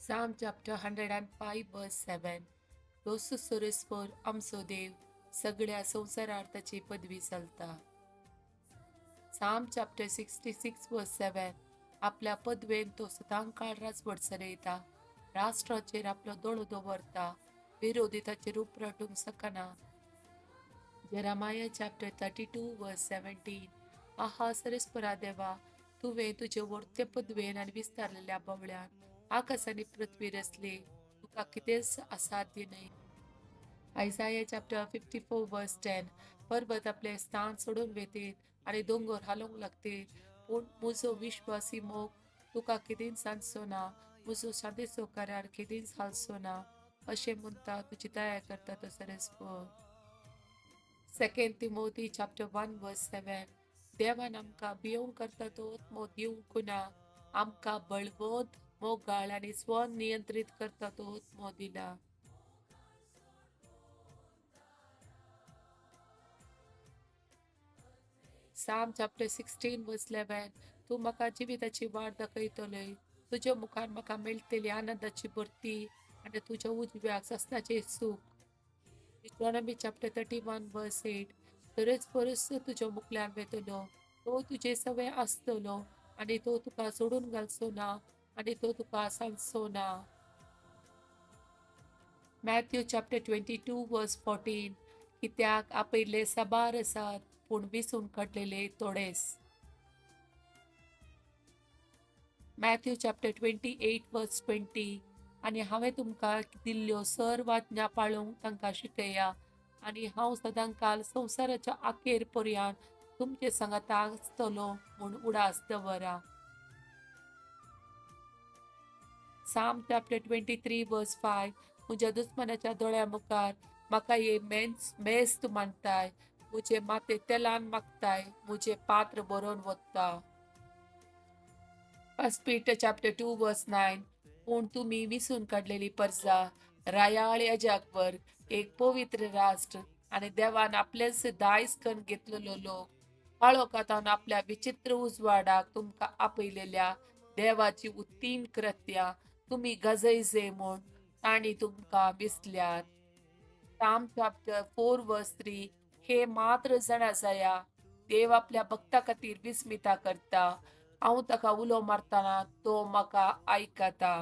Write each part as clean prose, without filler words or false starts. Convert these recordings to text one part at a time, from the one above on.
Psalm chapter 105 verse 7. दोस्त सुरेस्पर आमचो देव सगळ्या संवसारार ताची पदवी चलता. Psalm chapter 66 verse 7. आपल्या पदवेन तो सदांकाळ राजवट चलयता, राष्ट्राचेर आपलो दोळो दवरता, विरोधी ताचेर उपराटूंक शकना. Jeremiah chapter 32 verse 17. आहा सरेस्परा देवा, तुवें तुजे वर्ते पदवेन आनी विस्तारलेल्या बवळ्यान आकाश आनी पृथ्वी रचली, तुका कितेंच असाध्य न्हय. Isaiah chapter 54 verse 10. पर्वत आपले स्थान सोडून वेतीत आनी दोंगर हालोवंक लागतीत, पूण म्हजो विश्वासी मोग तुका केदींच सांजचो ना, म्हजो शांतीचो करार केदींच हालचो ना, अशें म्हणटा तुजी दया करता तो सरेस्पर. 2 Timothy chapter 1 verse 7. देवान आमकां भियोवंक करता तो आत्मो दिवंक ना, आमकां बळवंत, मोगाळ आनी स्वनियंत्रीत करता तो आत्मो दिला. Psalm chapter 16 verse 11. तूं म्हाका जिविताची वाट दाखयतलोय, तुज्या मुखार म्हाका मेळटली आनंदाची भरती आनी तुज्या उजव्याक सासणाचें सूख. Deuteronomy chapter 31 verse 8. तरच परस तुज्या मुखल्यान वेतलो, तो तुजे सवे आसतलो आनी तो तुका सोडून घालचो ना आनी तो तुका सांजचो ना. Matthew chapter 22 verse 14. कित्याक आपयल्ले साबार आसात, पूण विसून काडलेले थोडेच. Matthew chapter 28 verse 20. आनी हांवें तुमकां दिल्ल्यो सर्व आज्ञा पाळूंक तांकां शिकया, आनी हांव सदांकाल संवसाराच्या अखेर पर्यंत तुमचे सांगाता आसतलो म्हूण उडास दवरा. Psalm chapter 23 verse 5. म्हज्या दुस्मानाच्या दोळ्या मुखार म्हाका हे मेस्त मानताय, म्हजें माथें तेलान मागताय, म्हजें पात्र भरोन वता. 1 Peter chapter 2 verse 9. पूण तुमी विसून काडलेली परजा, रायाळ याजक वर्ग, एक पवित्र राष्ट्र आनी देवान आपलेच दायज करून घेतलेलो लोक, काळोखांत आपल्या विचित्र उजवाडाक तुमकां आपयलेल्या देवाची उत्तीम कृत्या तुमी गजयजे म्हूण तांणी तुमकां विसल्यात. Psalm chapter 4 verse 3. हे मात्र जाणा जाया, देव आपल्या भक्ता खातीर विस्मिता करता, हांव ताका उलो मारतना तो म्हाका आयकता.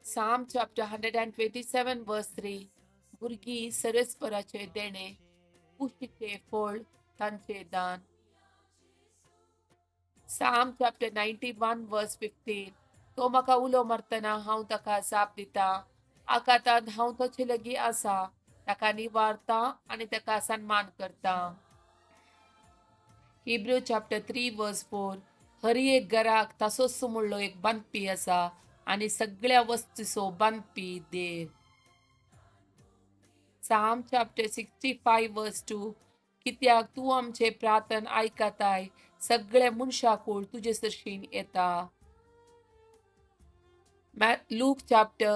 Psalm chapter 127 verse 3. भुरगीं सरस्पराचें देणें, कुशीचें फळ तांचें दान. Psalm chapter 91 verse 15. तो म्हाका उलो मारतना हांव ताका जाप दिता, आकांतांत हांव ताचे लागीं आसा, ताका निवारता आनी ताका सन्मान करता. Hebrew chapter 3 verse 4. हर एक घराक तासोच म्हणलो एक बांदपी आसा आनी सगळ्या वस्तूचो बांदपी देव. Psalm chapter 65 verse 2. कित्याक तूं आमचें प्रार्थन आयकताय, सगळे मनशाकूळ तुजे सरशीन येता. Luke chapter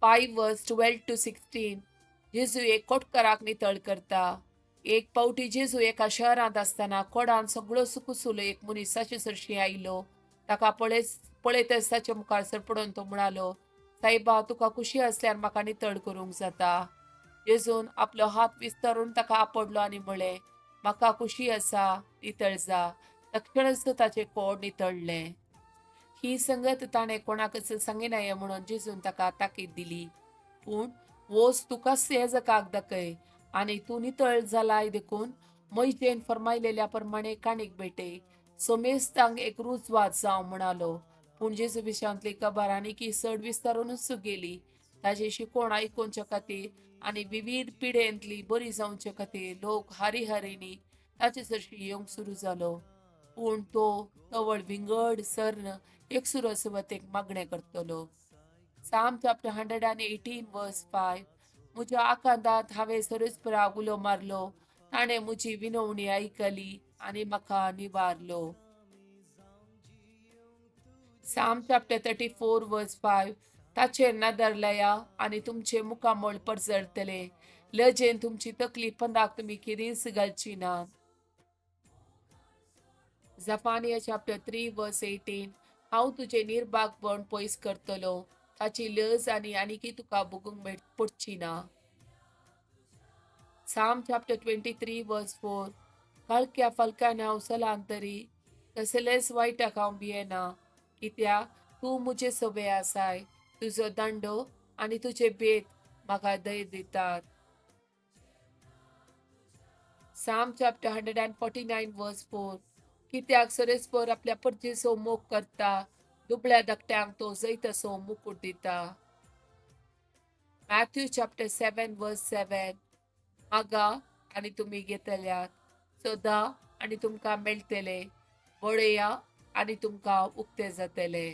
5 verse 12 to 16. जेजू एक कोटकराक नितळ करता. एक पावटी जेजू एका शहरांत आसतना कोडान सगळो सुकुसुलो एक मनीस ताचे सरशी आयलो. ताका पळयतच ताच्या मुखार सरपडून तो म्हणालो, सायबा, तुका खुशी आसल्यार म्हाका नितळ करूंक जाता. जेजून आपलो हात विस्तारून ताका आपडलो आनी म्हळें, म्हाका खुशी आसा, नितळ जा. तक्षणच ताचें कोड नितळलें. ही संगत ताणें कोणाकच सांगिनाये म्हणून जेजून ताका ताकीद दिली, पूण वोस तुकाच याजकाक दाखय आनी तूं नितळ जालाय देखून मोयजेन फर्मायलेल्या प्रमाणे काणीक भेटय, सोमेस्तांक एक रुजवात जावं म्हणालो. पूण जेजू विशयांतली खबर आनीकी चड विस्तारुनूच गेली. ताची शिकवण आयकुच्या खातीर आनी विविध पिडेंतली बरी जावचे खातीर लोक हारी हारींनी ताचे सरशी येवंक सुरू जालो. पूण तो तवळ विंगड सर्न एकसुरो सुवातेक मागणें करतलो. Psalm chapter 118 verse 5. म्हज्या आकांतांत हांवें सरस्पराक उलो मारलो, ताणें म्हजी विनवणी आयकली आनी म्हाका निवारलो. Psalm chapter 34 verse 5. ताचेर नदर लाया आनी तुमचें मुखामळ परजळटलें, लजेन तुमची तकली पंदाक तुमी केदींच घालची ना. Zephaniah chapter 3 verse 18, हांव तुजें निर्भागपण पयस करतलो, ताची लज आनी आनीकी तुका भोगूंक मेळ पडची ना. Psalm chapter 23 verse 4, काळख्या फलकान हांव चलान तरी कसलेच वायटाक हांव भियेना, कित्याक तूं म्हजे सोबे आसाय, तुजो दांडो आनी तुजे बेत म्हाका धैर्य दितात. Psalm chapter 149 verse 4, कित्याक सरेस्पर आपल्या परजेचो मोग करता, दुबळ्या धाकट्यांक तो जैताचो मुकूट दिता. Matthew chapter 7 verse 7, मागा आनी तुमी घेतल्यात, सोदा आनी तुमकां मेळटले, बडया आनी तुमकां उक्ते जातले.